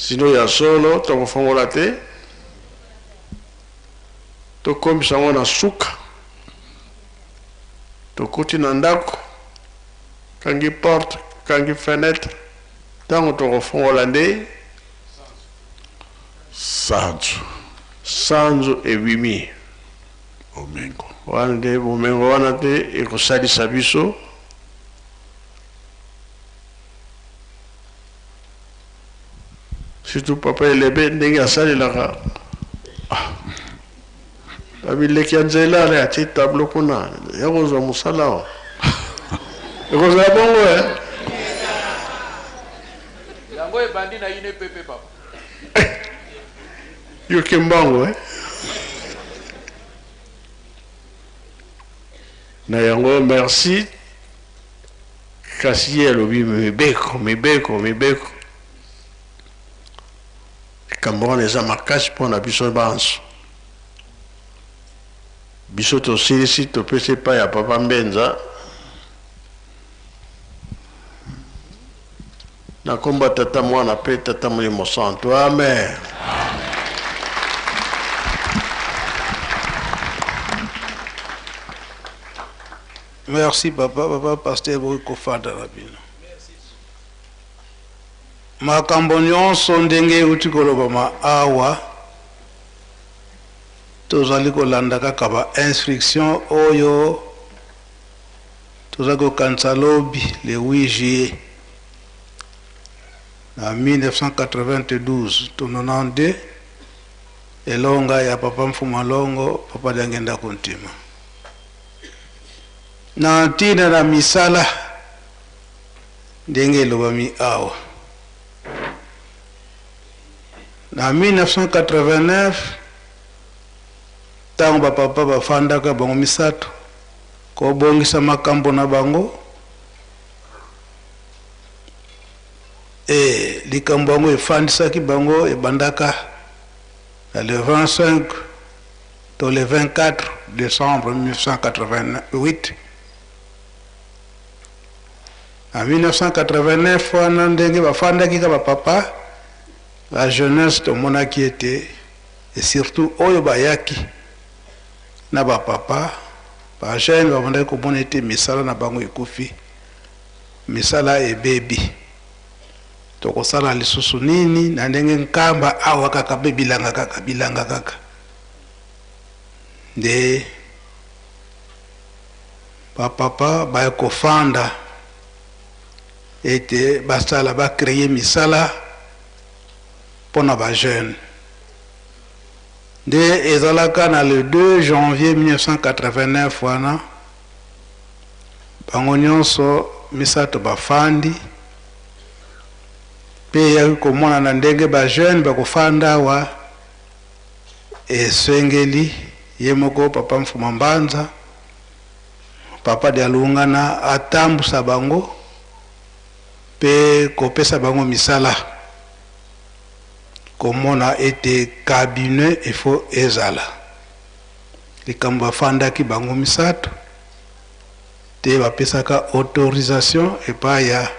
Sinon ya solo tokofongola te, tokomisa yango na suka. Tokoti na ndako, kangi porte, kangi fenetre, ntango tokofongola nde Sanzu. Sanzu ebimi. Bomengo. Wana nde bomengo wana te ekosalisa biso. Surtout papa Elebe ndenge asalelaka ah, bileki ya nzela ale atie tableau kuna ya kozwa mosala awa ekozala bongo eh? Yango ebandi na INPP papa. Yoke mbango eh? Na yango merci. Kasi ye alobi mibeko, mibeko, mibeko. Likambo wana eza makasi mpo na biso banso. Biso tosilisi topesi epai ya Papa Mbenza na kombo ya Tata Mwana pe Tata Molimo Santu. Amen. Merci papa, papa pasteur bokoki kofanda na bino. Makambo nyonso ndenge euti kolobama awa, tozali kolanda kaka ba instruction oyo tozali kokanisa lobi le 8 juillet na 1992 to 92 elonga ya papa Mfuma Longo, papa Diangenda Kuntima. Na ntina na misala ndenge elobami awa, na 1989 ntango bapapa bafandaka bango misato kobongisa makambo na bango, e likambo yango efandisaki bango ebandaka na le 25 to le 24 decembre 1988. Na 1989 wana ndenge bafandaki ka bapapa la jeunesse, tomonaki ete et surtout oyo bayaki na bapapa ba jeune babandaki komona ete misala na bango ekufi, misala ebebi, tokosala lisusu nini na ndenge Nkamba awa kaka mpe bilanga kaka bilanga kaka. Nde bapapa baya kofanda ete basala ba créer misala mpona ba jeune. Nde ezalaka na le 2 janvier 1989 wana bango nyonso misato bafandi mpe eyaki komonana ndenge ba jeune bakofanda awa. Esengeli ye moko papa Mfuma Mbanza, papa Dialungana atambusa bango mpe kopesa bango misala, komona ete cabinet il faut ezala. Likambo bafandaki bango misato te, bapesaka autorisation epai ya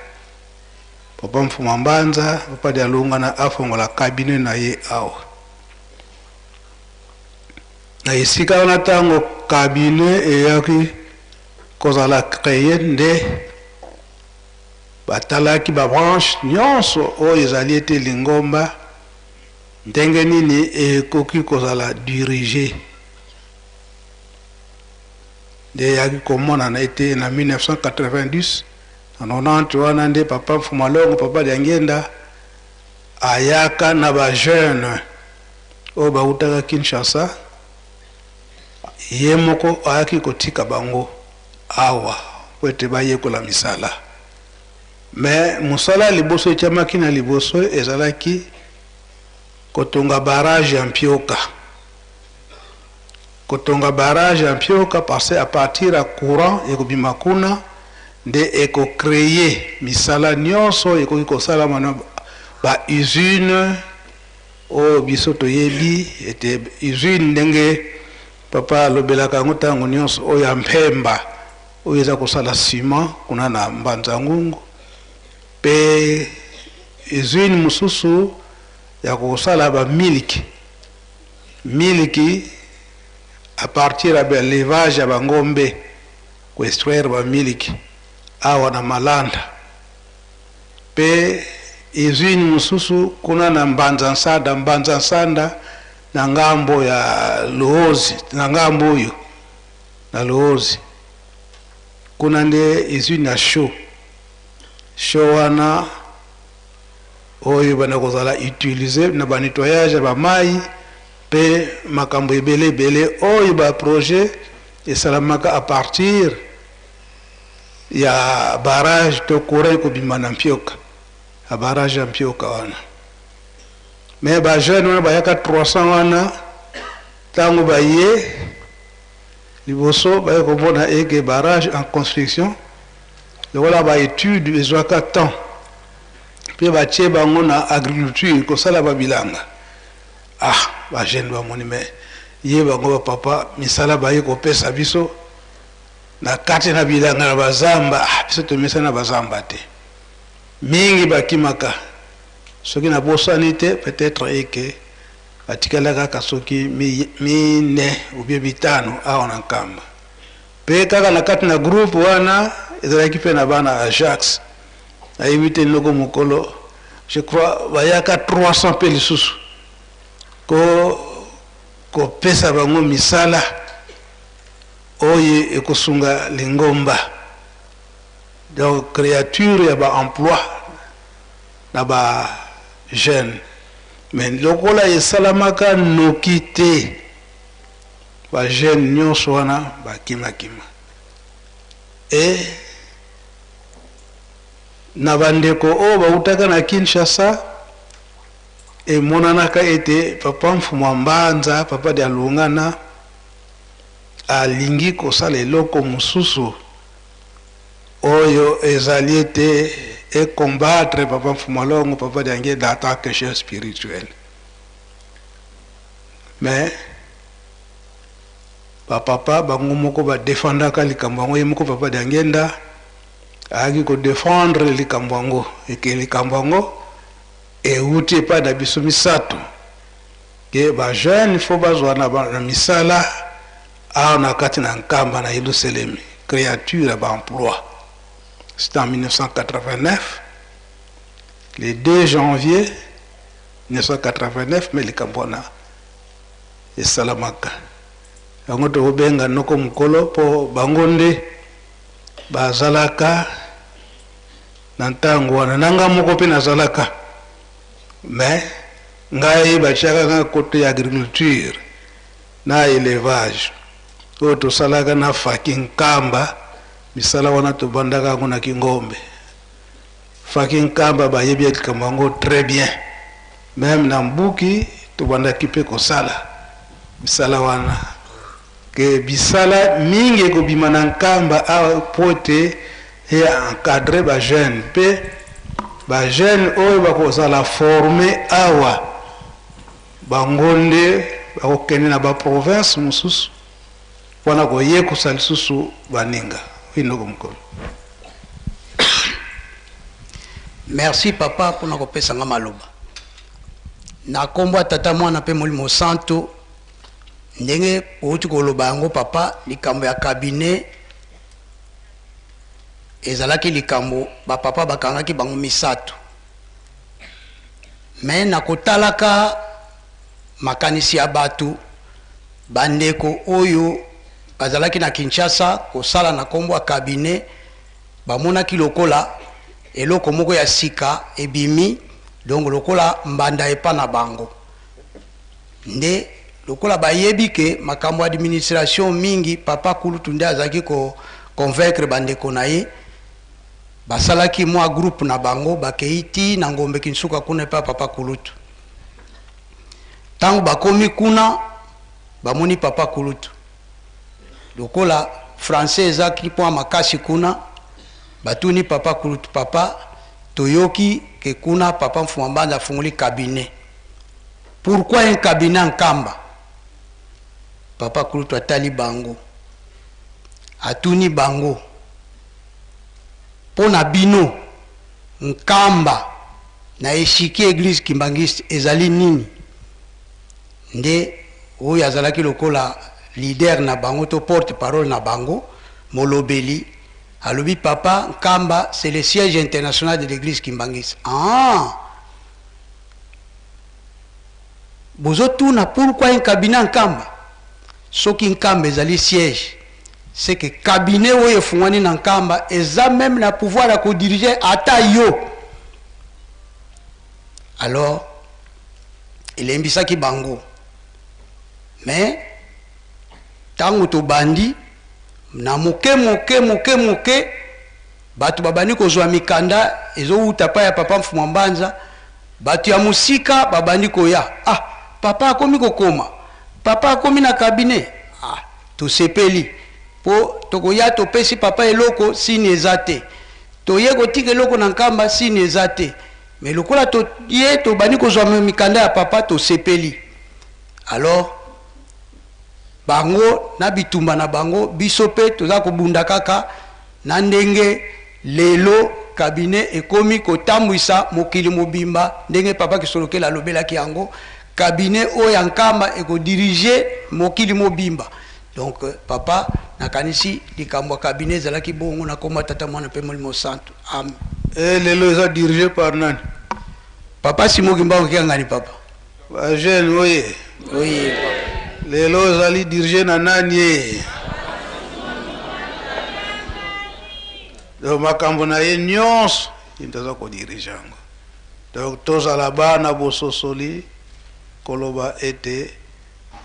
papa Mfuma Mbanza, papa Dialungana afongola cabinet na ye awa. Na esika wana ntango cabinet eyaki kozala cree, nde batalaki ba branche nyonso oyo ezali ete lingomba ndenge nini ekoki kozala dirige. Nde eyaki komonana ete na 1990 na 90 wana nde papa Mfuma Longo, papa Diangienda ayaka na ba jeune oyo bawutaka Kinshasa, ye moko ayaki kotika bango awa po ete bayekola misala. Mais mosala ya liboso etiamaki na liboso ezalaki kotonga barrage ya Mpioka. Kotonga barrage ya Mpioka parce à partir ya courant ekobima kuna nde eko creer misala nionso ekoki kosalama na ba usines oyo biso toyebi ete usine ndenge papa alobelaka yango ntango nionso oyo ya Mpemba oyo eza kosala ciment kuna na Mbanza Ngungu, mpe usine mosusu. ya kosala ba miliki miliki à partir ya élevage ya bangombe, koextraire bamiliki awa na Malanda, mpe usine mosusu kuna na Mbanza Nsanda, Mbanza Nsanda na ngambo ya Luozi, na ngambo oyo na Luozi kuna nde usine ya chaux. Chaux wana oyo banda kozala utiliser na banettoyage ya bamai mpe makambo ebele ebele oyo baprojet esalamaka à partir ya barrage to courant ekobima na Mpioka, ya barrage ya Mpioka wana. Mais bajeune wana bayaka 300 wana, ntango baye liboso, baye komona eke barrage en construction, lokola baétude ezwaka temps, mpe batie bango na agriculture, kosala babilanga. Ah, bajeune bamoni me ye bango bapapa misala baye kopesa biso na kati na bilanga na bazamba. Ah, biso tomesana na bazamba te. Mingi bakimaka. Soki nabosani te, peut-être eke batikala kaka soki mine ou bien 5 awa na Nkamba. Mpe kaka na kati na groupe wana ezalaki mpe na bana Ajax, nayebi te noko mokolo, je crois bayaka 300 mpe lisusu ko kopesa bango misala oyo ekosunga lingomba, donc créature ya baemploi na bajeune. Mais lokola esalamaka noki te, bajeune nyonso wana bakimakima. E na bandeko oyo bautaka na Kinshasa, emonanaka ete papa Mfumu Mbanza, papa Dialungana, alingi kosala eloko mosusu oyo ezali ete ecombattre papa Mfumu Alongo, papa Diangienda, en tant que chef spirituel. Mais bapapa bango moko badefendaka likambo yango. Ye moko papa Diangienda ayaki kodefendre likambo yango, eke likambo yango euti epai na biso misato, ke bajeune fo bazwa na misala awa na kati na Nkamba, na Yelusalemi, créature ya baemploi. C'est en 1989, le 2 janvier 1989. Mais likambo wana esalamaka yango, tokobenga noko mokolo mpo bango nde bazalaka na ntango wana. Na nga moko mpe nazalaka, mais ngai batiaka nga côté ya agriculture na élevage oyo tosalaka na Faki Nkamba. Misala wana tobandaka yango na Kingombe. Faki Nkamba bayebi likambo yango très bien. Même na Mbuki tobandaki mpe kosala misala wana, ke bisala mingi ekobima na Nkamba awa po ete encadre bajeune, mpe bajeune oyo bakozala formé awa, bango nde bakokende na baprovince mosusu mpona koyekosa lisusu baninga. Oyo ndoko mokolo. Merci papa mpona kopesa nga maloba. Na nkombo ya Tata, Mwana mpe Molimo Santo. Ndenge outi koloba yango papa, likambo ya cabinet ezalaki likambo bapapa bakangaki bango misato. Me na kotalaka makanisi ya bato, bandeko oyo bazalaki na Kinshasa kosala na nkombo ya cabinet, bamonaki lokola eloko moko ya sika ebimi, donc lokola mbanda epa na bango. Nde lokola bayebi ke makambo ya administration mingi papa kulutu nde azalaki koconvaincre bandeko na ye, basalaki mwa groupe na bango, bakei ti na Ngombe Kinsuka kuna epa papa kulutu. Ntango bakomi kuna, bamoni papa kulutu, lokola français ezaki mpo makasi kuna, batuni papa kulutu: "Papa, toyoki ke kuna papa Mfuma Mbanza afungoli cabinet. Pourquoi un cabinet Nkamba?" Papa kulutu atali bango, atuni bango: "Mpo na bino, Nkamba na échiquier église kimbanguiste ezali nini? Nde oyo azalaki lokola leader na bango to porte parole na bango, molobeli, alobi papa, Nkamba c'est le siège international de l'église kimbanguiste. Ah, bozotuna pourquoi un cabinet Nkamba? Soki Nkamba ezali siège, c'est que cabinet oyo efungwani na Nkamba eza même na pouvoir ya kodiriger ata yo. Alors elembisaki bango. Mais ntango tobandi na moke moke moke moke, bato babandi kozwa mikanda ezowuta pa ya papa Mfuma Mbanza, bato ya mosika babandi koya. Ah, papa akomi kokoma, papa akomi na cabinet. Ah, tosepeli po tokoya topesi papa eloko, sini eza te. Toye kotika eloko na Nkamba, sini eza te. Mais lokola toye tobandi kozwa mikanda ya papa, tosepeli. Alors bango na bitumba na bango, biso mpe toza kobunda kaka na ndenge lelo cabinet ekomi kotambwisa mokili mobimba, ndenge papa Kisolokele alobelaki yango, cabinet oyo ya Nkamba ekodirige mokili mobimba. Donc papa, nakanisi likambo ya cabinet ezalaki bongo. Na kombo ya Tata, Mwana mpe Molimo Santu, amen. E lelo eza dirigé par nani? Papa Simon Kimbangu Kiangani, papa. Bajeune oye! Oye, papa. Lelo ezali dirigé na nani ye? Donc makambo na ye nyonso, ye moto aza kodirige yango. Donc tozala bana bososoli koloba ete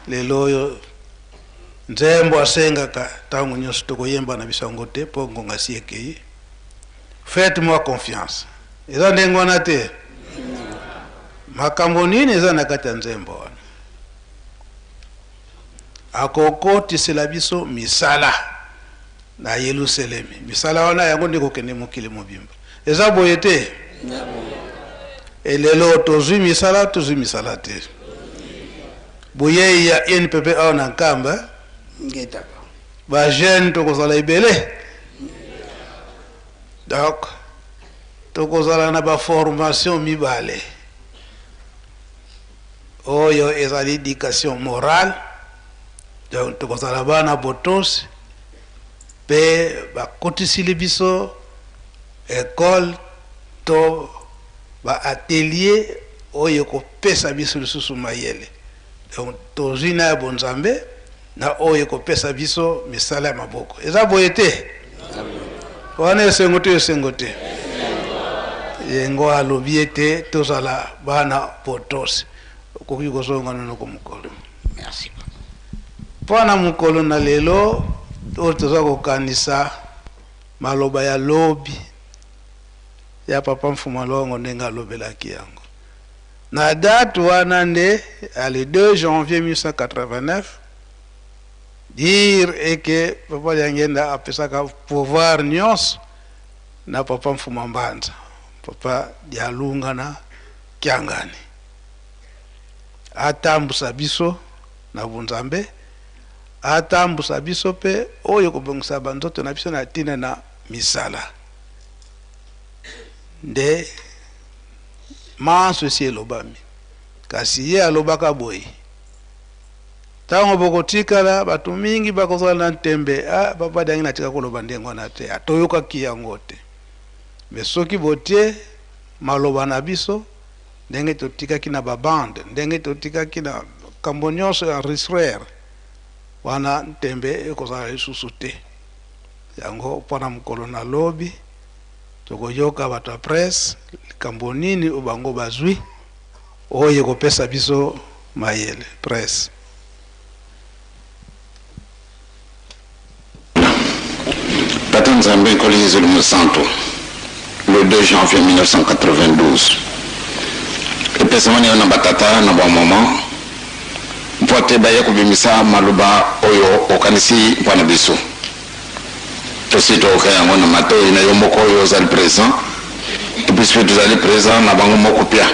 lelo oyo nzembo asengaka ntango nyonso, tokoyemba na biso yango te mpo ngonga si ekei. Faites moi confiance, eza ndenge wana te. Makambo nini eza na kati ya nzembo wana? Akokotisela biso misala na Yelusalemi. Misala wana yango nde kokende mokili mobimba. Eza boye te? Elelo tozwi misala, tozwi misala te. Boyei ya INPP awa na Nkamba, bajeune tokozala ebele. Donc tokozala na baformation mibale oyo ezali éducation morale. Donc tokozala bana botosi mpe bakotisili biso école to baatelier oyo ekopesa biso lisusu mayele. Donc tozwi na ya bonzambe na oyo ekopesa biso misala ya maboko. Eza boye te? Wana esengo te, esengo te. Yengo alobi ete tozala bana botosi. Okoki kozonga nonoko mokolo. Merci. Mpo na mokolo na lelo oyo, toza kokanisa maloba ya lobi ya papa Mfuma Longo, ndenge alobelaki yango na date wana nde ya le 2 janvier 1889, dire eke papa Diangenda apesaka pouvoir nyonso na papa Mfuma Mbanza, papa Dialunga na Kiangani, atambusa biso na bunzambe, atambusa biso mpe oyo kobongisa banzoto na biso na ntina na misala. Nde manso esi elobami, kasi ye alobaka boye: ntango bokotikala, bato mingi bakozala na ntembe. Ah, papa Diangi natika koloba ndenge wana te, toyokaki yango te. Mais soki botie maloba na biso ndenge totikaki na babande, ndenge totikaki na makambo nyonso ya enregistreur wana, ntembe ekozala lisusu te. Yango mpona mokolo na lobi, tokoyoka bato ya presse likambo nini oyo bango bazwi oyo ekopesa biso mayele. Presse. Tata Nzambe Nkolo Yezu Mosantu, le 2 janvier 1992 epesamani yo na batata na bamama mpo te baye kobimisa maloba oyo okanisi mpo na biso. Tosi toyoka yango na matoi na yo moko oyo ozali présent, biso mpe tozali présent na bango moko pia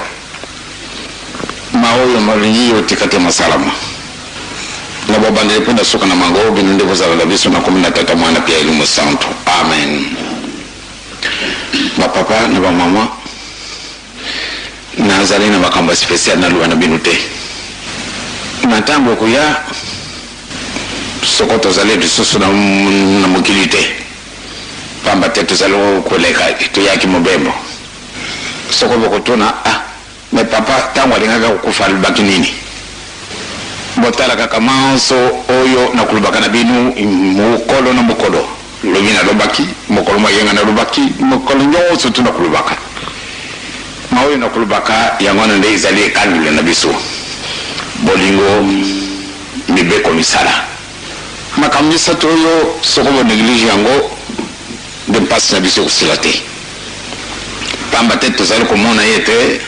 ma oyo malingi yo tika te masalama na bobandeli mpe na suka na mango. Bino nde bozala na biso na komi na Tata, Mwana mpe ya Elimo Santu, amen. Bapapa na bamama. Nazali na makambo ya special naloba na bino te. Na ntango ekoya, soko tozali lisusu na, na mokili te, pamba te tozali koleka, toyaki mobembo. Soko bokotuna, ah, mais papa ntango alingaki kokufa alobaki nini? Botala kaka manso oyo nakolobaka na bino mokolo na mokolo. Lobi nalobaki, mokolo moyenga nalobaki, mokolo nyonso tu nakolobaka. Ma oyo nakolobaka, yango wana nde ezali ekangelo na biso. Bolingo, mibeko, misala. Makambo misato oyo, soko boneglige yango, nde mpasi na biso ekosila te. Pamba te tozali komona ete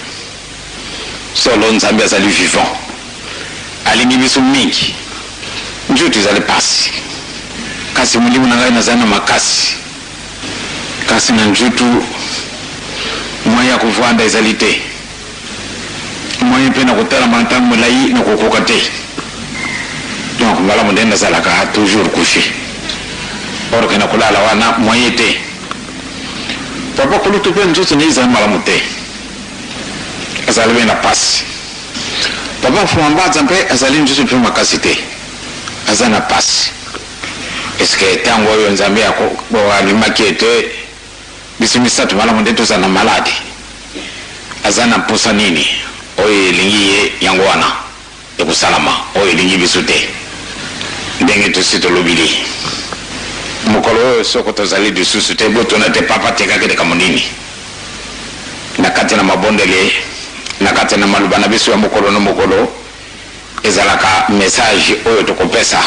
solo Nzambe azali vivant, alingi biso mingi. Nzoto ezali mpasi, kasi molimo na ngai nazali na makasi, kasi na nzoto moyen ya kovanda ezali te, moyen mpe na kotalama ntango molai na kokoka te. Donc malamu nde nazalaka toujours couché, or ke na kolala wana moyen te. Papa kulutu mpe nzoto na ye ezali malamu te, azali mpe na pasi. Papa Mfuma Mbanza mpe azali nzoto mpe makasi te, aza na pasi. Est-ce que ntango oyo Nzambe alimaki ete biso misato malamu nde tozala na maladi, aza na mposa nini oyo elingi ye? Yango wana ekosalama oyo elingi biso te, ndenge tosi tolobili mokolo oyo. Soko tozali lisusu te, botuna te papa atekaki likambo nini. Na kati na mabondeli, na kati na maloba na biso ya mokolo na mokolo, ezalaka message oyo tokopesa,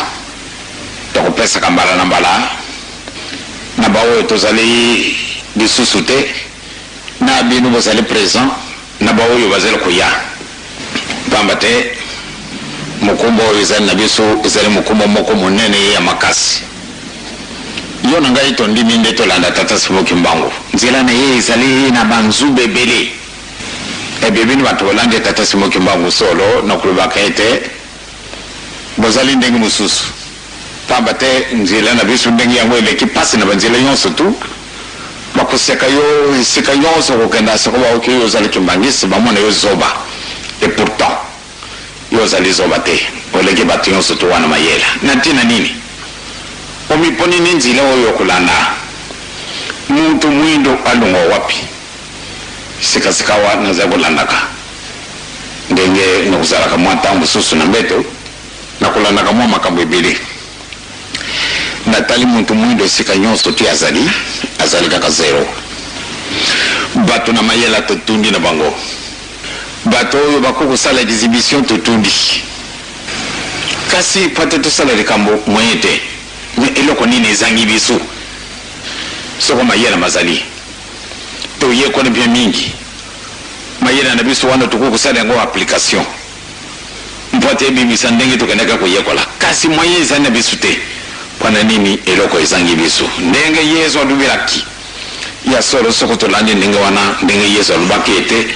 tokopesaka mbala na mbala na baoyo tozali lisusu te, na bino bozali présent, na baoyo bazali koya, pamba te mokumba oyo ezali na biso ezali mokumba moko monene ya makasi. Yo na ngai tondimi nde tolanda Tata Simon Kimbangu. Nzela na ye ezali na banzube ebele. Ebe bino bato bolandi Tata Simon Kimbangu solo, na kolobaka ete bozali ndenge mosusu, pamba te nzela na biso ndenge yango eleki mpasi na banzela nyonso tu. Bakoseka yo esika nyonso okokenda soko baoki yo ozali kimbangisi, bamona yo zoba. Et pourtant yo ozali zoba te, oleki bato nyonso tu wana mayela. Na ntina nini omiponi ni nzela oyo okolanda? Mutu mwindo alongwa wapi? Sikasika awa nazali kolandaka ndenge nakozalaka mwa ntango mosusu na mbeto, nakolandaka mwa makambo ebele. Natali mutu mwindo esika nyonso ti azali, azali kaka zero. Bato na mayela totundi na bango, bato oyo bakoki kosala exhibition totundi, kasi po te tosala likambo moyen te. Me eloko nini ezangi biso? Soko mayela mazali, toyekoli mpe mingi, mayela na biso wana tokoki kosala yango application mpo te ebimisa ndenge tokendaki koyekola, kasi moyen ezali na biso te. Mpona nini eloko ezangi biso? Ndenge Yesu alobelaki ya solo, soko tolandi ndenge wana, ndenge Yesu alobaki ete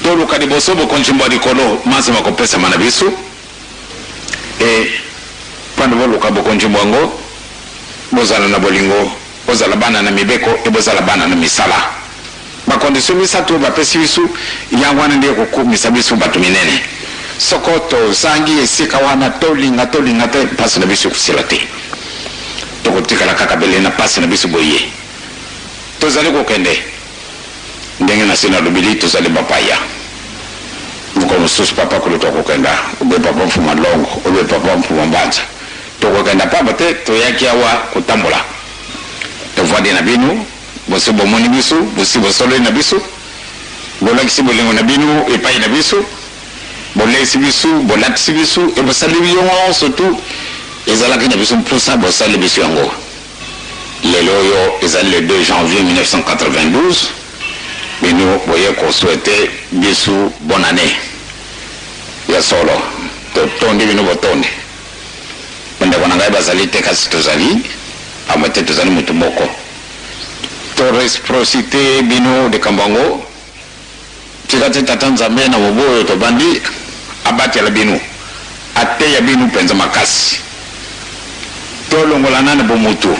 toluka liboso bokonzi bwa likolo, manso makopesama na biso. E mpona boluka bokonzi bwango, bozala na bolingo, bozala bana na mibeko, e bozala bana na misala. Bacondition misato oyo bapesi biso, yango wana nde ekokumisa biso bato minene. Soko tozangi esika wana, tolinga tolinga te, mpasi na biso ekosila te, tokotikala kaka bele na mpasi na biso. Boye tozali kokende ndenge na se nalobili, tozali bapaya. Mokolo mosusu papa kulutu akokenda, obe papa Mfuma Longo, obe papa Mfuma Mbanza, tokokenda pamba te toyaki awa kotambola. Tovandi na bino, bosi bomoni biso, bosi bosololi na biso, bolakisi bolingo na bino epai na biso, boleisi biso, bolatisi biso, e bosali nyonso tu ezalaki na biso mposa, bosali biso yango. Lelo oyo ezali le 2 janvier 1992, bino boye kosouhaiter biso bonne année. Ya solo totondi bino, botondi. Bandeko na ngai bazali te, kasi tozali pamba te tozali motu moko. Toréciprocité bino likambo yango. Tika te Tata Nzambe na mobu oyo tobandi abatela bino, ateya bino mpenza makasi. Tolongola nani bomutu,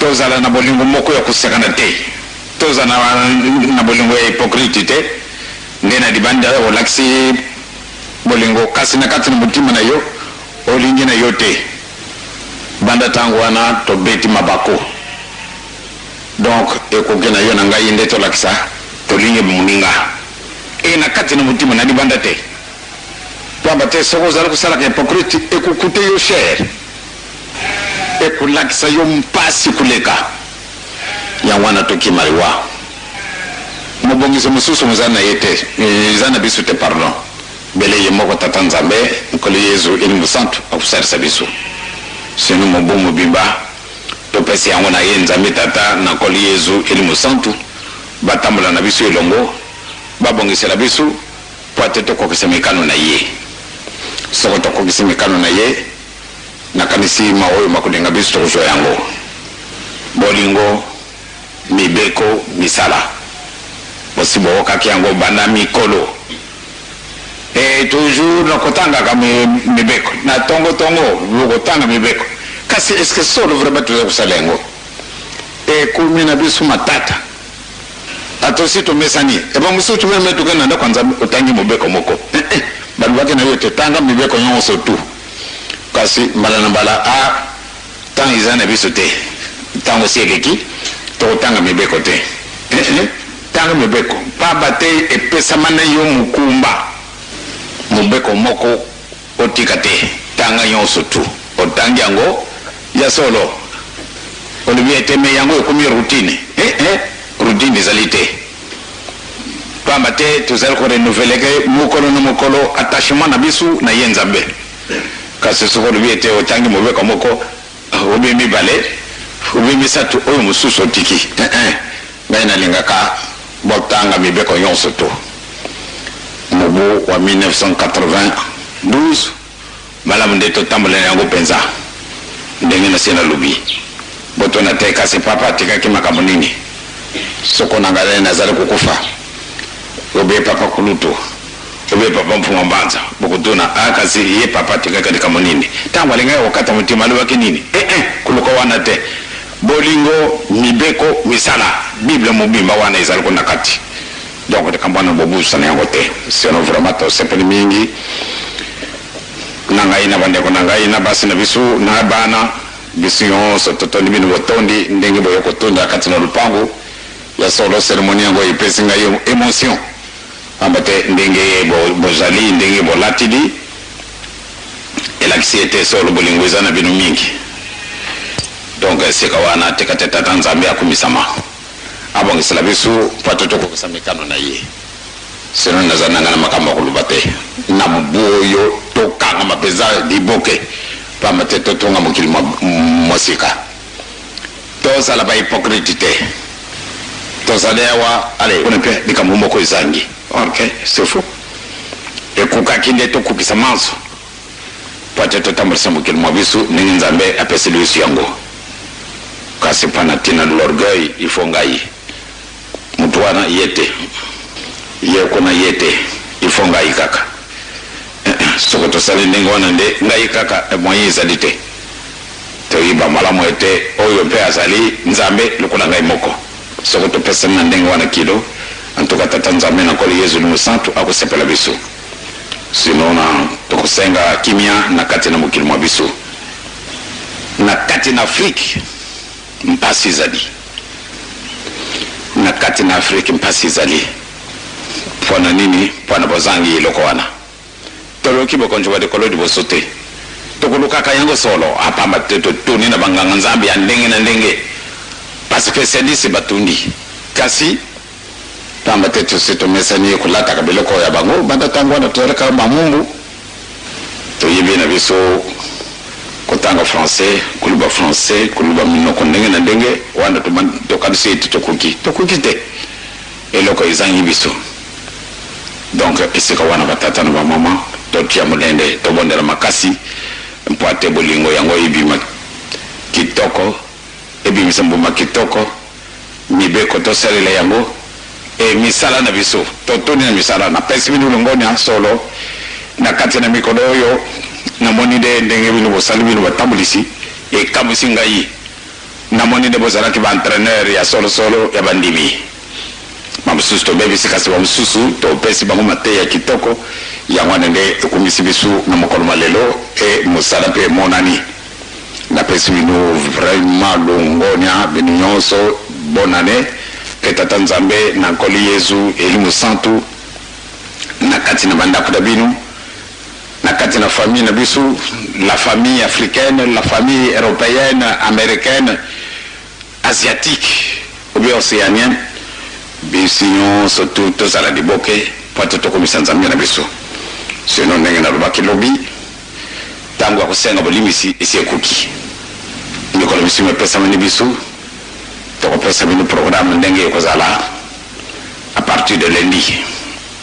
tozala na bolingo moko ya kosakana te, tozala na bolingo ya hypocrite te. Nde na libanda olakisi bolingo, kasi na kati na motima na yo olingi na yo te. Banda tango wana tobeti mabaku. Donc ekoki na yo na ngai nde tolakisa tolingi moninga e na kati na motima, na libanda te. Pamba te soki ozali kosalaka hypocrite, ekokute yo cher, ekolakisa yo mpasi koleka. Yango wana tokima liwa. Mobongisi mosusu mozali na ye te, eza na biso te, pardon. Bele ye moko Tata Nzambe, Nkolo Yezu Elimo Santu akosalisa biso. Sino mobu mobimba topesi yango na ye Nzambe Tata na Nkolo Yezu Elimo Santu batambola na biso elongo, babongisela biso mpo ate tokokisa mikano na ye. Soko tokokisi mikano na ye, nakanisi ma oyo makolinga biso tokozwa yango. Bolingo, mibeko, misala. Bosi boyokaki yango banda mikolo. E toujours na kotangaka mibeko na tongo tongo, bokotanga mibeko, kasi est-ce que solo vraiment toza kosala yango? Ekomi na biso matata, atosi tomesani. Eba mosusu meme tokende na ndako ya Nzambe, otangi mobeko moko, balobaki na yo te tanga mibeko nyonso tu, kasi mbala na mbala a ntango eza na biso te, ntango si eleki, tokotanga mibeko te. Tanga mibeko, pamba te epesama na yo mokumba. Mobeko moko otika te, tanga nyonso tu. Otangi yango ya solo, olobi ete me yango ekomi routine. Routine ezali te, pamba te tozali korenouveler ke mokolo na mokolo attachement na biso na ye Nzambe. Kasi soki olobi ete otangi mobeko moko, obi mibale, obi misato, oyo mosusu otiki, ngai nalingaka botanga mibeko nyonso to. Mobu wa 1992 malamu nde totambola na yango mpenza ndenge na se nalobi. Botuna te kasi papa atikaki makambo nini? Soko na ngai nazali kokufa, obe papa kulutu, obe papa Mfuma Mbanza, bokotuna a kasi ye papa atikaki likambo nini? Ntango alingaki kokata motima alobaki nini? Koluka wana te. Bolingo, mibeko, misala, Bible mobimba wana ezali kuna kati. Donc likambo wana bobusana yango te. Sinon vraiment tosepeli mingi na ngai na bandeko na ngai na basi na biso na bana biso nyonso, totondi bino botondi ndenge boye kotonda kati na lupango. Ya solo, cérémonie yango epesi ngai émotion, pamba te ndenge bozali, ndenge bolatili, elakisi ete solo bolingo eza na bino mingi. Donc esika wana tika te Tata Nzambe akumisama, abongisela biso mpo ate tokokisa mikano na ye. Sino naza nanga na makambo ya koloba te. Na mobu oyo tokangama mpenza liboke, pamba te totonga mokili mosika. Tozala bahypocrite te. Tozali awa ale kuna mpe likambo moko ezangi, ok, c'est faux. Ekokaki nde tokokisa manso mpo ate totambolisa mokili mwa biso ndenge Nzambe apeseli biso yango. Kasi mpo na ntina l'orgueil, il faut ngai moto wana ye te, ye kuna ye te, il faut ngai kaka. Soki tosali ndenge wana nde ngai kaka, moyen ezali te. Toyiba malamu ete oyo mpe azali Nzambe lokola ngai moko. Soki topesani na ndenge wana kilo, antuka Tata Nzambe na Nkolo Yezu Mosantu akosepela biso. Sino na tokosenga kimia na kati na mokili mwa biso, na kati na Afrike mpasi ezali, na kati na Afrike mpasi ezali. Mpo na nini? Mpo na bozangi eloko wana. Toluki bokonzi bwa likolo liboso te, tokolukaka yango solo apamba te. Totuni na banganga Nzambe ya ndenge na ndenge, baspécialiste batundi, kasi pamba te tosi tomesani kolataka biloko ya bango banda ntango wana tozalaka bamumbu. Toyebi na biso kotanga français, koloba français, koloba minoko ndenge na ndenge wana, tokanisi ete tokoki. Tokoki te, eloko ezangi biso. Donc esika wana, batata na bamama, totia molende, tobondela makasi mpo ate bolingo yango ebima kitoko, ebimisa mbuma kitoko. Mibeko tosalela yango, e misala na biso totuni na misala. Napesi bino longonya solo na kati na mikolo oyo. Namoni nde ndenge bino bosali, bino batambulisi, ekamwisi ngai. Namoni nde bozalaki baentraîneur ya solosolo ya bandimi. Bamosusu tobebisi, kasi bamosusu topesi bango mateya kitoko. Yango wana nde ekumisi biso na mokolo mwa lelo e mosala mpe emonani. Napesi bino vraiment longonya bino nyonso, bonne annee, mpe Tata Nzambe na Nkolo Yezu Elimo Santu na kati na bandako na bino, na kati na famille na biso, la famille africaine, la famille européenne, américaine, asiatique ou bien océanienne, biso nyonso tu tozala liboke mpo ete tokomisa Nzambe na biso. Sinon ndenge nalobaki lobi, ntango ya kosenga bolimbisi esi ekoki. Mikolo misusu epesamani biso, tokopesa bino programme ndenge ekozala à partir de lundi.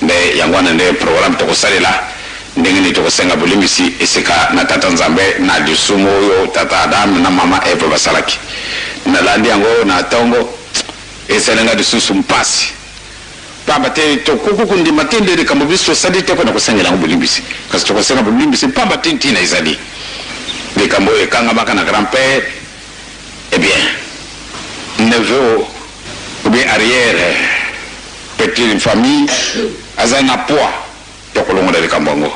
Nde yango wana nde programme tokosalela ndenge nini tokosenga bolimbisi esika na Tata Nzambe na lisumu oyo Tata Adam na Mama Eve basalaki. Nalandi yango na tongo, esali nga lisusu mpasi, pamba te tokoki kondima te nde likambo biso tosali te mpo na kosengela yango bolimbisi, kasi tokosenga bolimbisi pamba te ntina ezali likambo oyo ekangamaka na grand-père, eh bien neveu ou bien arrière petite famille aza na poids ya kolongola likambo yango.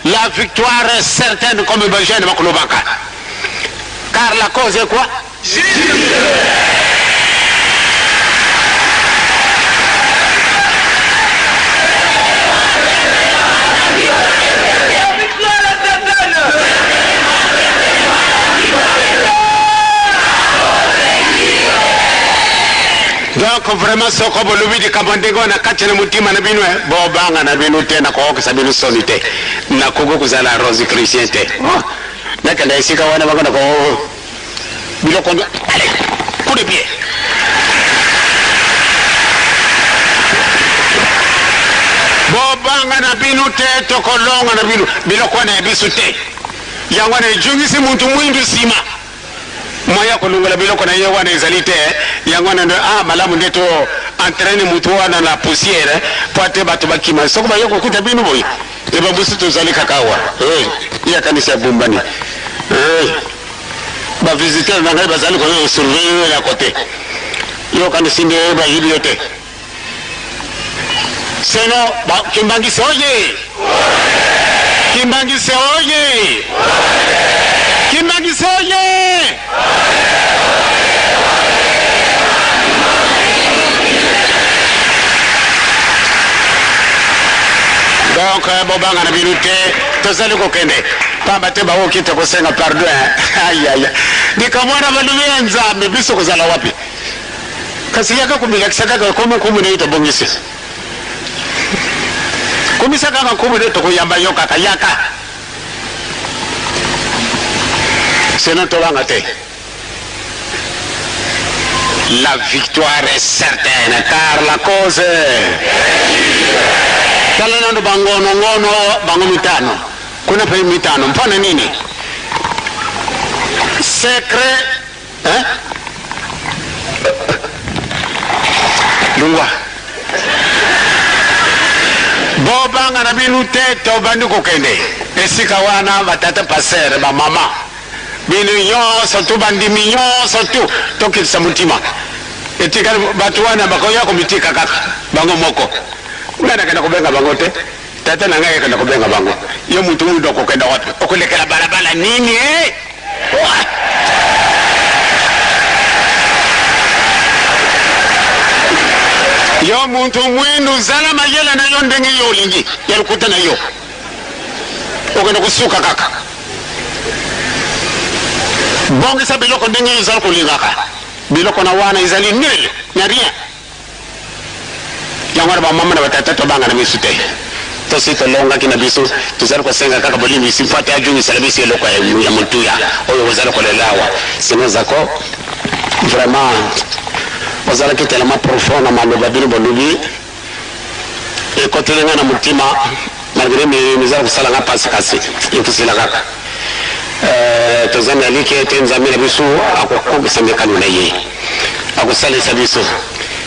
La victoire est certaine comme ba jeunes bakolobaka, car la cause est quoi? Donc vraiment soko bolobi likambo ndenge wana kati na motima na bino, bobanga na bino te, nakokokisa bino soni te, nakoki kozala rosicrucien te. Oh, nakenda esika wana bako nako biloko, allez, coup de pied. Bobanga na bino te, tokolonga na bino biloko wana ya biso te. Yango wana ejungisi muntu mwindu nsima moya kolongola biloko na ye wana ezali te. Yango wana nde ah, malamu nde to entraîne mutu wana na poussière po ate bato bakima soko baye kokuta bino boye e babusu tozali kaka awa. Eh, ye akanisi abumbani. Eh, ba visiteur na ngai bazali koyo surveiller yo ya kote, yo okanisi nde bayibi yo te. Seno Kimbangisi oye, Kimbangisi oye, Kimbangisi oye. Donc bobanga na bino te, tozali kokende pamba te baoki te kosenga pardon. Ayaya, likambo wana balobi ya Nzambe, biso kozala wapi? Kasi yaka komilakisa kaka komi nkumu na yo tobongisi. Komisa kaka nkumu na yo tokoyamba yo kaka, yaka. Sinon tobanga te. La victoire est certaine car la cause. Tala nano bangono ngono bango mitano. Kuna pe mitano. Mpona nini? Secret, hein? Lungwa. Bobanga na bino te, tobandi kokende esika wana. Batata pasere, bamama, bino nyonso tu, bandimi nyonso tu, tokitisa motima. Etikali bato wana bakoya komitika kaka bango moko. Ngai nakenda kobenga bango te, tata na ngai akenda kobenga bango. Yo mutu mutu okokenda wapi? Okolekela balabala nini, eh? Yo muntu mwindu, zala mayele na yo ndenge yo olingi ya lokuta na yo, okende kosuka kaka. Bongisa biloko ndenge yo ozali kolingaka biloko na wana ezali nul na rien. Yango wana bamama na batata, tobanga na biso te, tosi tolongaki na biso. Tozali kosenga kaka bolimbisi mpo ate ajungisela biso eloko ya motuya oyo kozali kolela awa. Sino zako vraiment ozalaki tellement profond na maloba bino bolobi, ekoteli ngai na motima malgré mizali kosala nga mpasi, kasi ekosila kaka. Toza na elikya ete Nzambe na biso akokokisa mikano na ye, akosalisa biso.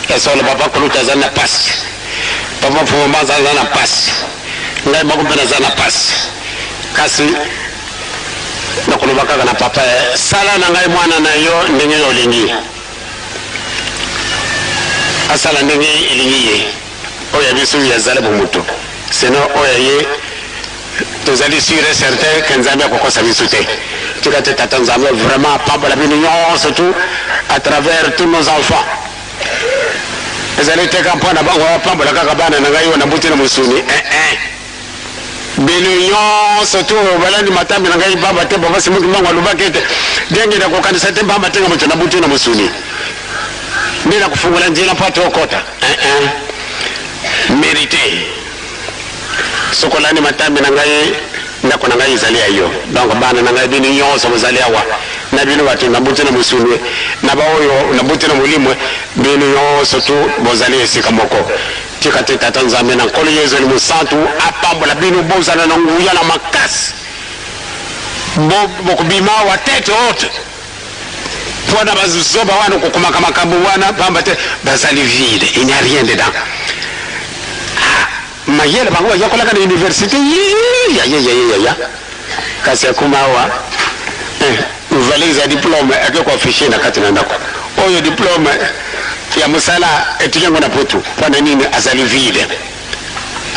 Ya solo, papa kulutu aza na pasi, papa Mfumamba aza na pasi, ngai moko mpe naza na pasi, kasi nakoloba kaka na papa: sala na ngai mwana na yo ndenge yo olingi. Asala ndenge elingi ye. Oyo ya biso ya zala bomoto. Sinon oyo ya ye tozali sur et certain que Nzambe akokosa biso te. Tika te Tata Nzambe vraiment apambola bino nyonso tout à travers tous nos enfants. Ezali te ka mpo na bango apambola kaka bana na ngai oyo nabuti na mosuni. Eh eh. Bino nyonso tu balandi matambe na ngai pamba te papa Simon Kimbangu alobaki ete ndenge nakokanisa te pamba te nga moto nabuti na mosuni nde nakofungola nzela mpo ate okota. Eh eh. Merite. Soki olandi matambe na ngai, ndako na ngai ezali ya yo. Donc bana na ngai bino nyonso bozali awa, na bino bato nabuti na mosuni, na baoyo nabuti na molimo, bino nyonso tu bozali esika moko. Tika te Tata Nzambe na Nkolo Yezu Elimo Santu apambola bino, bozala na nguya na makasi, bo bokobima awa tete haute mpo na bazoba wana kokomaka makambo wana pamba te bazali vide, il n'y a rien dedans. Ah, mayele bango bayekolaka na universite yayayayaya, kasi akoma awa eh, valise ya diplome ake koaffiche na kati na ndako oyo diplome ya mosala etiki yango na poto mpo na nini? Azali vide,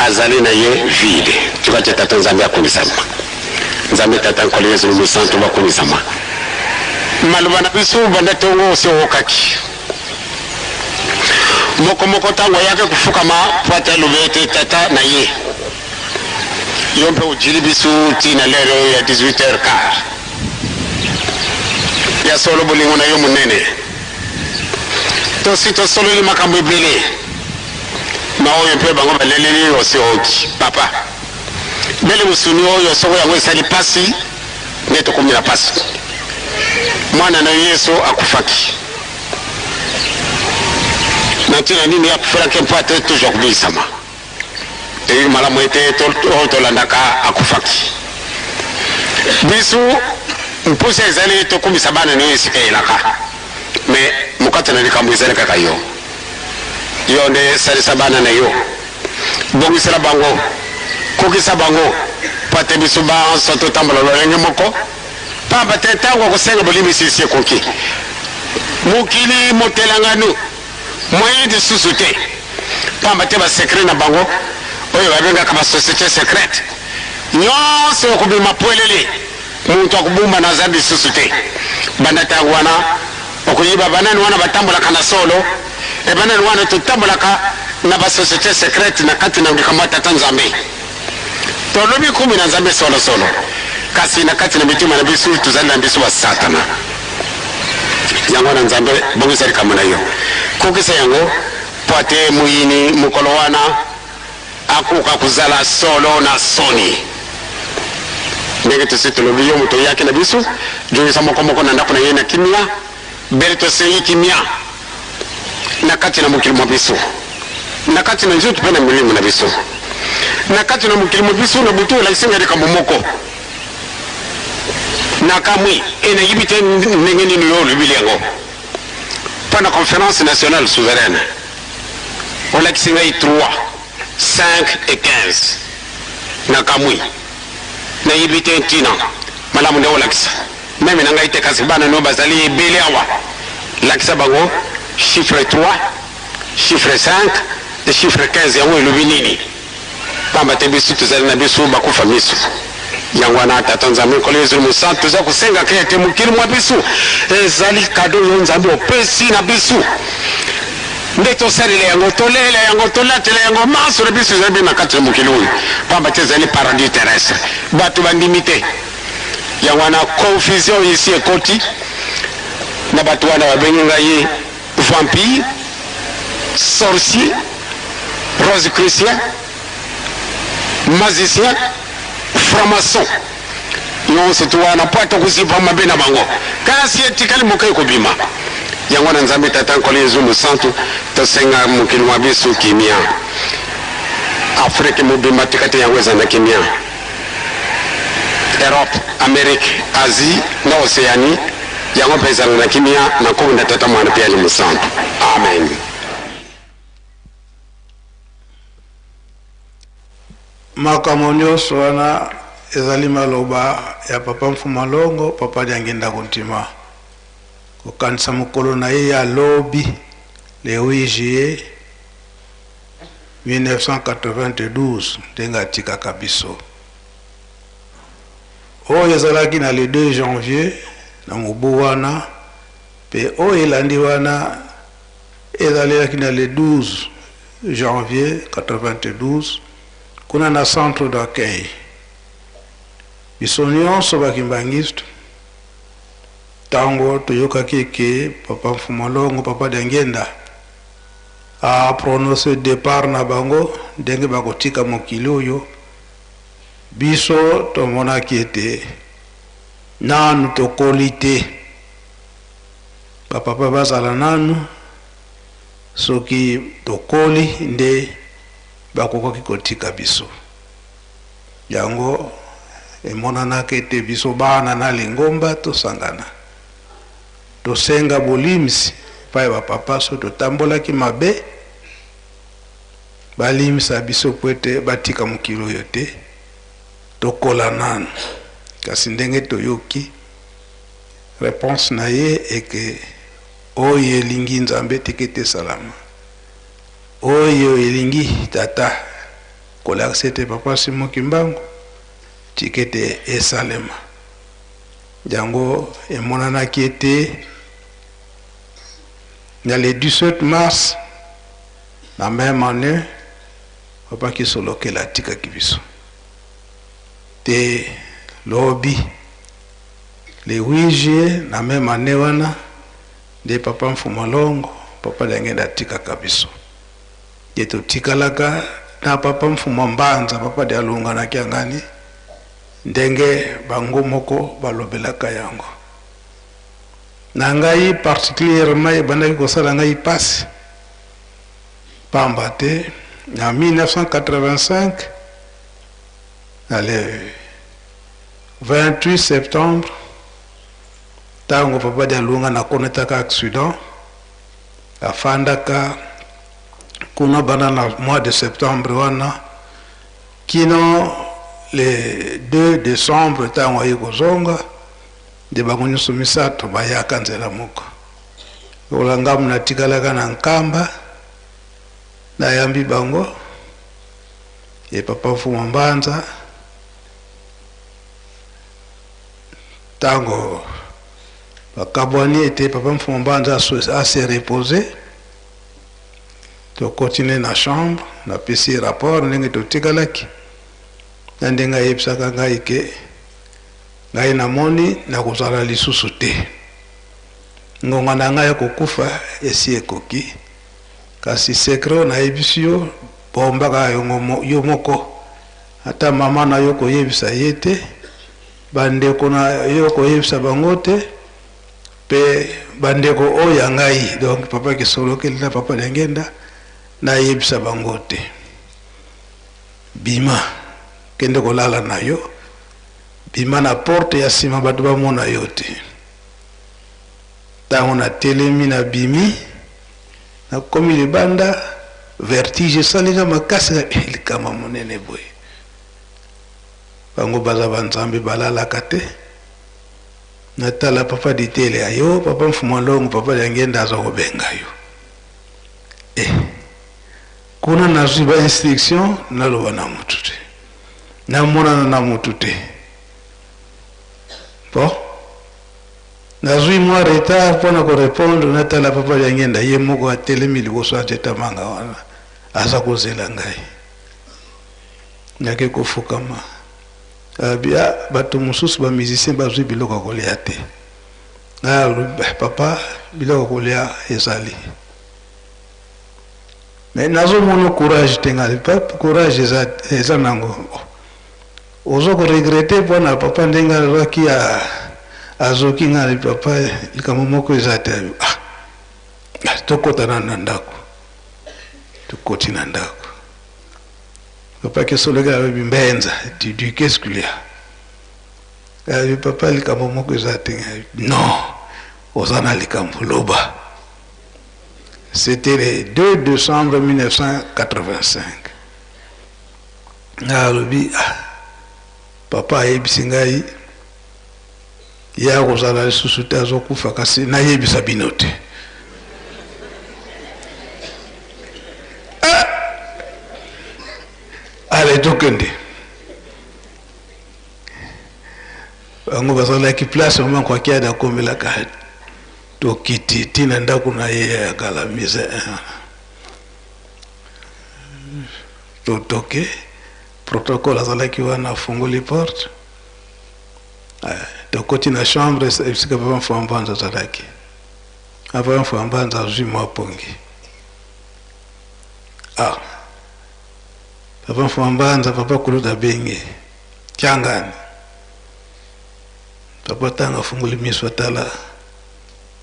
azali na ye vide. Tika te Tata Nzambe akumisama, Nzambe Tata Nkolo Yesu Mosantu bakumisama. Maloba na biso banda ntongo osi oyokaki moko moko ntango ayaki kofukama mpo ate aloba ete tata na ye yo mpe ojili biso ti na lere oyo ya 18 heures quart. Ya solo bolingo na yo monene. Tosi tosololi makambo ebele na oyo mpe bango baleleli osi oki papa bele mosuni oyo soko yango esali pasi nde tokomi na pasi. Mwana na yo Yesu akufaki na ntina nini? Akufelaki mpo ate tozwa kobikisama. Toyebi malamu ete oyo tolandaka akufaki. Biso mposa ezali tokumisa bana na yo esika elaka, me mokati na likambo ezali kaka yo. Yo nde salisa bana na yo, bongisela bango, kokisa bango, mpo ete biso banso totambola lolenge moko, pamba te ntango ya kosenga bolimbisi esi ekoki. Mokili motelanganu. Moyen lisusu te, pamba te ba secrets na bango oyo babengaka ba societes secrètes nyonso ekobima pwelele, moto akobumbana aza lisusu te. Banda tango wana okoyeba banani wana batambolaka na solo e banani wana totambolaka na ba societes secrètes na kati na likambo ya Tata Nzambe. Tolobi kumi na Nzambe solo solo, kasi na kati na mitema na biso tozali na biso ba satana. Yango wana Nzambe, bongisa likambo na yo, kokisa yango, mpo ate moyini mokolo wana akoka kozala solo na soni. Ndenge tosi tolobi, yo moto oyaki na biso, jongisa moko moko na ndako na ye na kimia, bele tosengi kimia na kati na mokili mwa biso, na kati na nzoto mpe na milimo na biso, na kati na mokili mwa biso. Na butu olakisi ngai likambo moko, nakamwi e nayebi te ndenge nini yo olobili yango. Mpo na Conference nationale souveraine olakisi ngai 3, 5 et 15, nakamwi, nayebi te ntina. Malamu nde olakisa meme na ngai te, kasi bana no bazali ebele awa, lakisa bango chiffre 3, chiffre 5 et chiffre 15 yango elobi nini, pamba te biso tozali na biso bakufa miso. Yango wana Tata Nzambe Nkolo Yezu Mosantu, toza kosenga ke ete mokili mwa biso ezali kado yo Nzambe opesi na biso, nde tosalela yango, tolela yango, tolatela yango. Manso na biso ezali be na kati ya mokili oyo, pamba te ezali paradis terrestre. Bato bandimi te, yango wana confusion esi ekoti na bato wana. Babengi ngai vampire, sorcier, rosicrucien, magicien, franc-maçon, nyonso tu wana mpo ata kozipa mabe na bango, kasi etikali moke ekobima. Yango na Nzambe Tata Nkolo Yezu Mosantu, tosenga mokili mwa biso kimia, Afrike mobimba, tika te yango eza na kimia, Europe, Amerique, Asie na Oceanie, yango mpe ezala na kimia, na nkombo na Tata, Mwana mpe Elimo Santu. Amen. Makambo nyonso wana ezali maloba ya Papa Mfuma Longo, Papa Diangienda Kuntima, kokanisa mokolo na ye ya lobi. Le 8 juillet 1992 ndenge atikaka biso. Oyo ezalaki na le 2 janvier na mobu wana mpe oyo elandi wana ezalelaki na le 12 janvier 92 kuna na centre d'accueil. Biso nyonso ba kimbanguiste tango toyokaki ke papa Mfumu Longo, papa Diangienda a prononce depart na bango ndenge bakotika mokili oyo, biso tomonaki ete nanu tokoli te, ba papa bazala nanu, soki tokoli nde bakokaki kotika biso. Yango emonanaka ete biso bana na lingomba tosangana, tosenga bolimbisi epai ya ba papa soki totambolaki mabe, balimbisa biso mpo ete batika mokili oyo te, tokola nanu. Kasi ndenge toyoki reponse na ye eke oyo elingi Nzambe tika ete esalama, oyo elingi Tata Kolakisa ete Papa Simon Kimbangu tika ete esalema. Yango emonanaki ete na le 17 mars na meme annee Papa Kisolokele atikaki biso te lobi le 8 juillet na meme annee wana nde Papa Mfuma Longo Papa Diangienda atikaka biso. Ye totikalaka na papa Mfuma Mbanza, papa Dialunga na Kiangani, ndenge bango moko balobelaka yango. Na ngai particulièrement ebandaki kosala ngai pasi pamba te na 1985 na le 28 septembre tango papa Dialunga na konetaka accident, Afandaka kuna banda na mois de septembre wana kino le 2 decembre ntango aye kozonga, nde bango nyonso misato bayaka nzela moko. Lokola ngambo natikalaka na Nkamba, nayambi bango ye papa Mfuma Mbanza. Ntango bakabwani ete papa Mfumu Mbanza a se reposer, tokoti ne na chambre, napesi ye rapport ndenge totikalaki na ndenge ayebisaka ngai ke ngai namoni nakozala lisusu te, ngonga na ngai ya kokufa esi ekoki, kasi secret oyo nayebisi yo bomba kaka yo moko, ata mama na yo koyebisa ye te. Ba ndeko na yo koyebisa bango te pe ba ndeko oyo ya ngai donc papa Kisolokele na papa Diangienda nayebisa bango te. Bima kende kolala na yo, bima na porte ya sima bato bamona yo te. Tango natelemi nabimi, nakomi libanda, vertige esali nga makasi, likama monene boye. Bango baza ba nzambe balalaka te. Natala papa Ditele ayo papa Mfuma Longo papa Diangienda aza kobenga yo. Eh kuna nazwi ba instruction naloba na mutu te. Namonana na mutu te. Bon nazwi mwa retard mpo na korepondre natala papa Diangienda ye moko atelemi liboso ya nzete manga wana aza kozela ngai. Nake kofukama alobi ah bato mosusu ba musicien bazwi biloko ya kolia te. Ngai alobi eh, papa biloko ya kolia ezali mais nazomona courage te. Ngai papa courage eza, eza nango ozo ko regrette mpona papa ndenge alobaki azoki. Ngai alobi papa likambo moko eza te. Ah, tokota nanu na ndako. Tokoti na ndako. Papa Kisolokele alobi Mbenza, tu dis qu'est-ce qu'il y a? Alobi papa likambo moko eza te. Non, oza na likambo loba. C'était le 2 décembre 1985. Nga alobi ah, papa ayebisi ngai ye akozala lisusu te, azokufa, kasi nayebisa bino te. Tokende. Bango bazalaki place mama Kwakiadi akomelaka, tokiti ti na ndako na ye ya kala mise 1. Totoke, protocole azalaki wana, afungoli porte. Tokoti na chambre esika papa Mfua Mbanza azalaki. Papa Mfua Mbanza azwi mwa pongi. Papa Mfua Mbanza, papa Kuluta abengi Kiangani. Papa tanga afungoli miso atala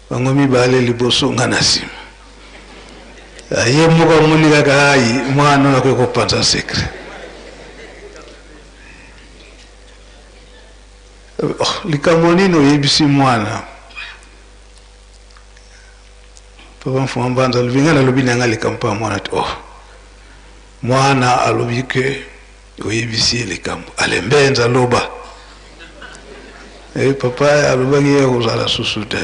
bango mibale liboso nga na nsima. Ye moko amoni kaka ai mwana oyo akoki kopanza secret. Oh, likambo nini oyebisi mwana? Papa Mfuma Mbanza alobi ngai nalobi na ngai likambo mpo ya mwana te. Oh, mwana alobi ke oyebisi ye likambo. Ale Mbenza loba. Eh, papa alobaki ye kozala susu te.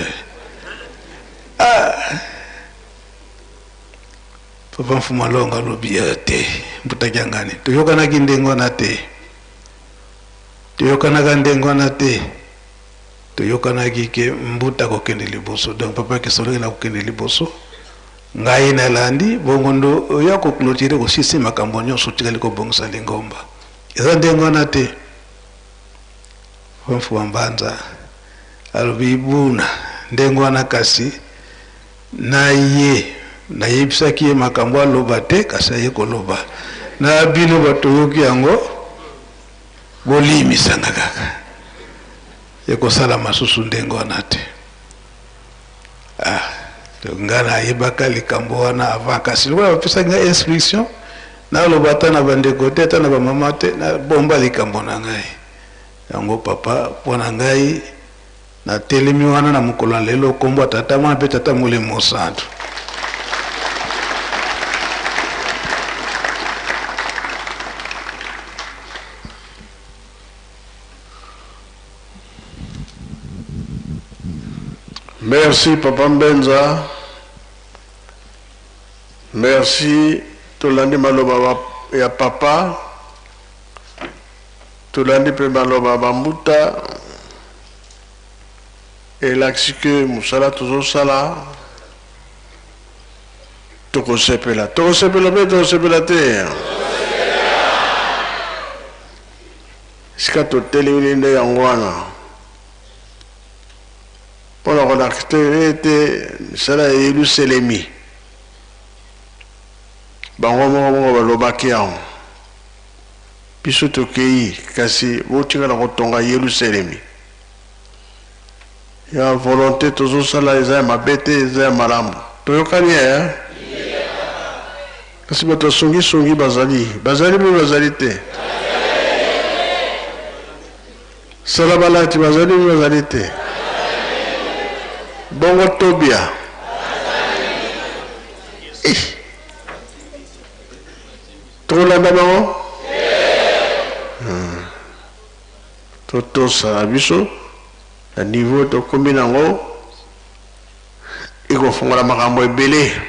Papa Mfuma Longo alobi ye te, mbuta Kiangani. Toyokanaki ndenge wana te. Toyokanaka ndenge wana te. Toyokanaki ke mbuta kokende liboso. Donc papa Kisolokele akokende liboso. Ngai nalandi bongo ndo oya ko clôturer kosisi makambo nyonso otikali kobongisa lingomba. Eza ndenge wana te. Mfuma Mbanza alobi buna ndenge wana kasi na ye nayebisaki ye makambo aloba te kasi aye koloba na bino bato yoki yango bolimisanga kaka ekosala masusu ndenge wana te. Donc nga nayebaka likambo wana avant kasi lokola bapesaki nga instruction naloba ata na bandeko te ata na bamama te nabomba likambo na ngai yango papa mpo na ngai natelemi wana na mokolo na lelo kombo ya tata mwana mpe tata molimo mosantu. Merci Papa Mbenza. Merci tolandi maloba ya papa. Tolandi pe maloba ba mbuta. Elakisi ke mosala tozosala tokosepela. Tokosepela pe tokosepela te. Sika totelemi nde yango wana. Mpona kolakisa te ete misala ya Yelusalemi bango moko moko balobaki yango. Biso tokei, kasi botikala kotonga Yelusalemi. Ya volonté tozosala eza ya mabe te, eza ya malamu. Toyokani eh? Kasi bato ya songisongi bazali, bazali mpe bazali te. Sala balati bazali mpe bazali te. Bongo Tobia. Eh. Tokolanda bango? Totosa na biso na niveau tokomi nango ekofungola makambo ebele.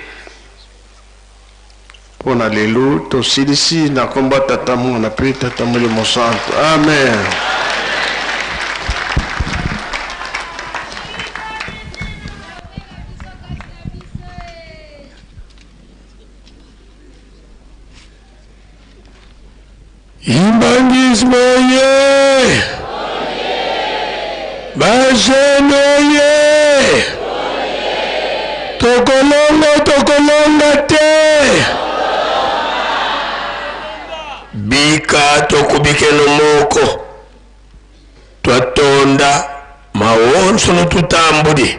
Mpo na lelo tosilisi na kombo ya Tata, Mwana mpe Tata Molimo Santu. Amen. Imbangisme oye! Ba jeune oye! Tokolonga tokolonga te! Bika tokubikeno moko twatonda mawonso notutambudi.